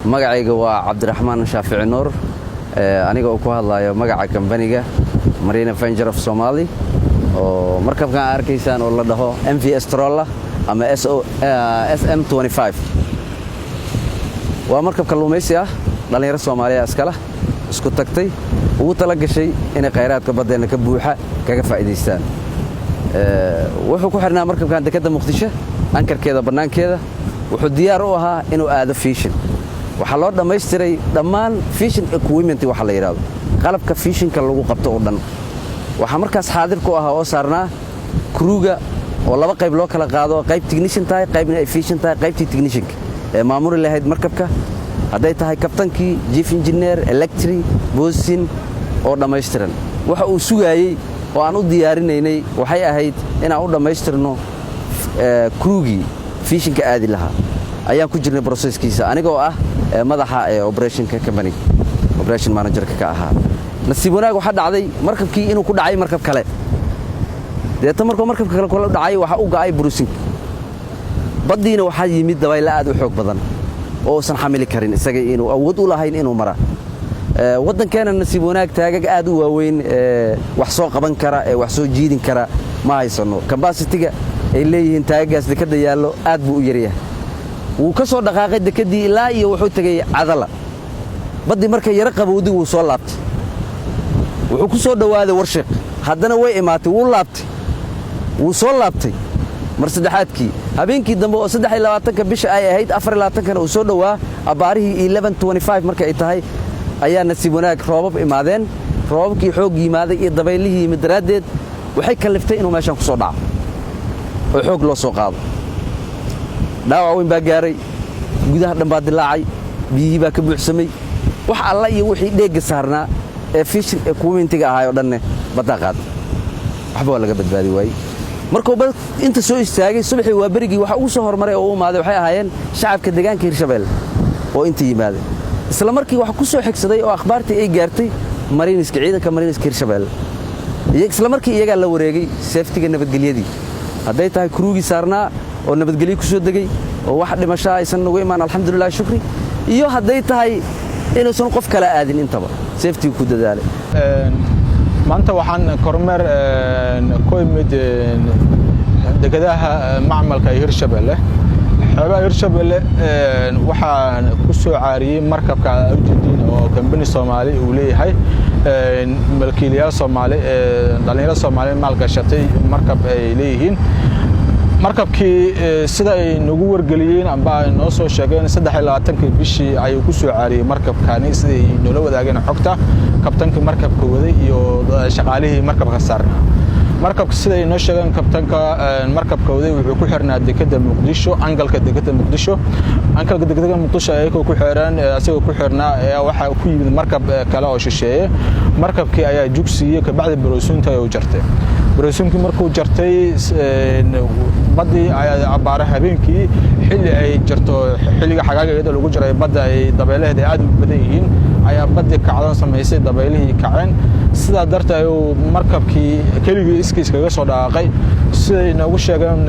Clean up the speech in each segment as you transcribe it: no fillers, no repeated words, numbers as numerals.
Magacayga waa Cabdiraxmaan Shaafici Nuur, aniga oo ku hadlayo magaca kambaniga Marine Avenger of Somali, oo markabkan aa arkaysaan oo la dhaho MV Strolla ama SM. Waa markab kalluumaysi ah, dhallinyaro Soomaaliya iskala isku tagtay, ugu tala gashay inay khayraadka baddeenna ka buuxa kaga faa'iidaystaan. Wuxuu ku xidhnaa markabkan dekedda Muqdisho, anchorkeeda bannaankeeda. Wuxuu diyaar u ahaa inuu aado fishing. Waxaa loo dhammaystiray dhammaan fishing equipment, waxa la yidhahdo qalabka fishingka lagu qabto oo dhan. Waxaa markaas xaadir ku ahaa oo saarnaa crewga, oo laba qayb loo kala qaado, qayb technician tahay, qaybna ay fishing tahay. Qaybtii technicianka ee maamuli lahayd markabka, hadday tahay kabtankii, chief engineer, electric, bosun oo dhammaystiran. Waxa uu sugaayey oo aan u diyaarinaynay waxay ahayd inaan u dhammaystirno crewgii fishingka aadi lahaa. Ayaan ku jirnay processkiisa, anigoo ah madaxa ee operationka company, operation managerka ka ahaa. Nasiib wanaag, waxaa dhacday markabkii inuu ku dhacay markab kale. Deeta markuu markabka kale kula dhacay, waxaa u ga'ay burusinka. Baddiina waxaa yimid dabaylo aad u xoog badan oo uusan xamili karin isaga, inuu awood u lahayn inuu mara. Waddankeena, nasiib wanaag, taagag aad u waaweyn wax soo qaban kara ee wax soo jiidin kara ma haysano. Capacityga ay leeyihiin taagagaas dekadda yaallo aad buu u yaryahay. Wuu ka soo dhaqaaqay dekeddii ilaa iyo wuxuu tegey Cadala. Baddii markay yaro qabowdi, wuu soo laabtay, wuxuu ku soo dhowaaday Warshiq. Haddana way imaatay, wuu laabtay, wuu soo laabtay mar saddexaadkii. Habeenkii dambe oo 23-ka bisha ay ahayd, 24-kana uu soo dhowaa, abbaarihii 11:25 marka ay tahay, ayaa nasiib wanaag roobab imaadeen. Roobabkii xoog yimaaday iyo dabaylihii yimid daraaddeed waxay kalliftay inuu meeshaan ku soo dhaco oo xoog loo soo qaado. Dhaawac weyn baa gaaray, gudaha dhan baa dilaacay, biyihii baa ka buuxsamay. Wax alla iyo wixii dheegga saarnaa ee fishing equipmentiga ahaay oo dhanne baddaa qaaday, waxba waa laga badbaadi waayey. Markuu bad inta soo istaagay subaxii, waa berigii, waxa ugu soo hormaray oo u imaaday waxay ahaayeen shacabka deegaanka Hirshabelle oo inta yimaaday. Isla markii waxa ku soo xigsaday oo akhbaartii ay gaartay mariiniska, ciidanka mariiniska Hirshabelle. Isla markii iyagaa la wareegay safetyga, nabadgelyadii, hadday tahay crewgii saarnaa oo nabadgelyo ku soo degay oo wax dhimasho aysan nagu imaan, alxamdulilah, shukri, iyo hadday tahay inuusan qof kala aadin, intaba safetyga ku dadaalay. Maanta waxaan kormeer ku imid dekedaha macmalka ee Hirshabelle, xeebaha Hirshabelle. Waxaan ku soo caariyey markabka ujeediin oo kambani Soomaali uu leeyahay, malkiilayaal Soomaali, dhalinyaro Soomaali maalgashatay markab ay leeyihiin. Markabkii, sida ay nagu wargeliyeen amba ay noo soo sheegeen, 23-kii bishii ayuu ku soo caariyey markabkani, siday noola wadaageen xogta kabtankii markabka waday iyo shaqaalihii markabka saarnaa. Markabka, sida ay noo sheegeen, kabtanka markabka waday wuxuu ku xirnaa dekeda Muqdisho, anchorka dekeda Muqdisho. Anchorka dekeda Muqdisho ayagoo ku xiraan, asagoo ku xirnaa, waxaa ku yimid markab kale oo shisheeye. Markabkii ayaa jugsiiyey, kabacdi baroosunta ayuu jartay. Baroosunkii markuu jartay, baddii ayaa abbaara habeenkii, xilli ay jarto, xilliga xagaaga iyadoo lagu jiray, badda ay dabeelaheeda aad u badan yihiin, ayaa baddii kacdoon samaysay, dabeylihii kaceen. Sidaa darteed ayuu markabkii keligii iskiis kaga soo dhaqaaqay. Siday noogu sheegeen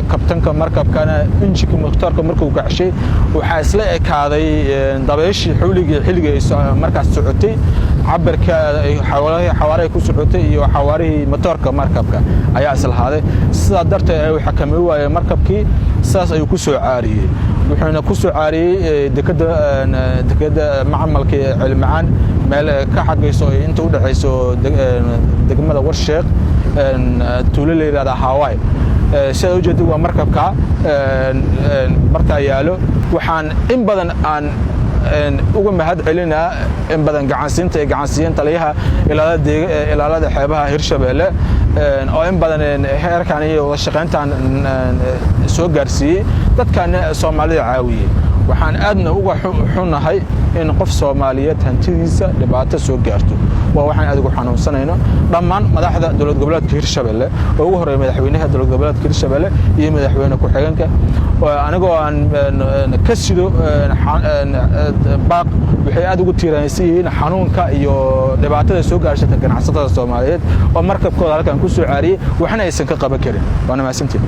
kabtanka markabkana, injinka motoorka markuu kacshay, waxaa isla ekaaday dabayshii xawligii xilligii ay markaas socotay, cabirka xawaarahay ku socotay iyo xawaarihii motoorka markabka ayaa islahaaday. Sidaa darteed ayuu xakamay waayey markabkii, sidaas ayuu ku soo caariyey. Wuxuuna ku soo caariyey dekeda macmalka Ceelmacaan, meel ka xagayso inta u dhexayso degmada Warsheekh, tuulo la yidhahda Hawaii. Sidaad ujeedid, waa markabka bartaa yaalo. Waxaan in badan aan uga mahad celinaa in badan gacansiinta ay gacansiiyeen taliyaha ilaalada xeebaha Hirshabeelle, oo in badan heerkan iyo wada shaqayntan soo gaarsiiyey, dadkana Soomaalida caawiyey. Waxaan aadna uga xunahay in qof Soomaaliyeed hantidiisa dhibaato soo gaarto. Waa waxaan aad ugu xanuunsanayno. Dhammaan madaxda dowlad goboleedka Hirshabelle, oo ugu horreeya madaxweynaha dowlad goboleedka Hirshabelle iyo madaxweyne ku-xigeenka, anigoo aan ka sido baaq, waxay aad ugu tiiraansan yihiin xanuunka iyo dhibaatada soo gaarsata ganacsatada Soomaaliyeed oo markabkooda halkan ku soo caariyey, waxna aysan ka qaban karin. Waana mahadsantiin.